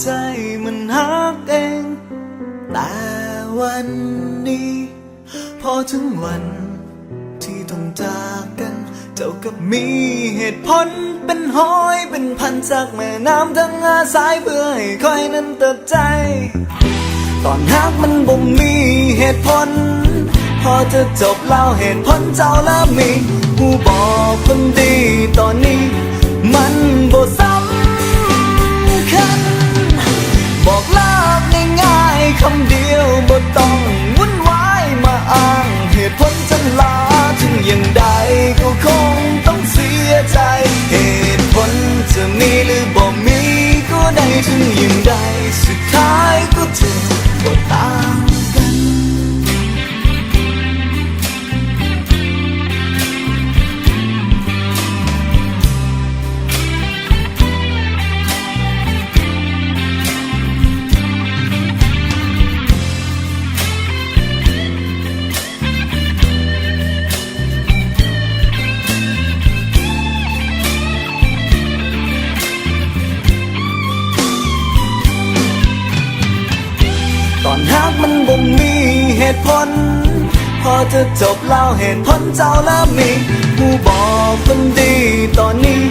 ໃຈມັນຮັກເອງ ແຕ່ວັນນີ້ ພໍເຖິງວັນທີ່ຕ້ອງຈາກກັນ ເຈົ້າກັບມີເຫດຜົນເປັນຮ້ອຍເປັນພັນ ຈາກແມ່ນ້ຳທັງຫ້າສາຍ ເພື່ອໃຫ້ຂ້ອຍນັ້ນຕັດໃຈ. ຕອນຮັກມັນບໍ່ມີເຫດຜົນ ພໍຈະຈົບແລ້ວເຫດຜົນເຈົ້າລະມີ ຮູ້ບໍ່ຄົນດີ ຕອນນີ້ມັນບໍ່ສຳຄັນ. ບອກເລີກງ່າຍໆຄຳດຽວ ບໍ່ຕ້ອງວຸ່ນວາຍມາອ້າງເຫດຜົນຈັ່ງຫຼາຍ ເຖິງຢ່າງໃດກໍຄົງຕ້ອງເສຍໃຈ ເຫດຜົນຈະມີຫຼືບໍ່ມີກໍໄດ້ ເຖິງຢ່າງໃດສຸດທ້າຍກໍເຈັບບໍ່ຕ່າງກັນ. ຕອນຮັກມັນບໍ່ມີເຫດຜົນ ພໍຈະຈົບແລ້ວເຫດຜົນເຈົ້າລະມີ ຮູ້ບໍ່ຄົນດີ ຕອນນີ້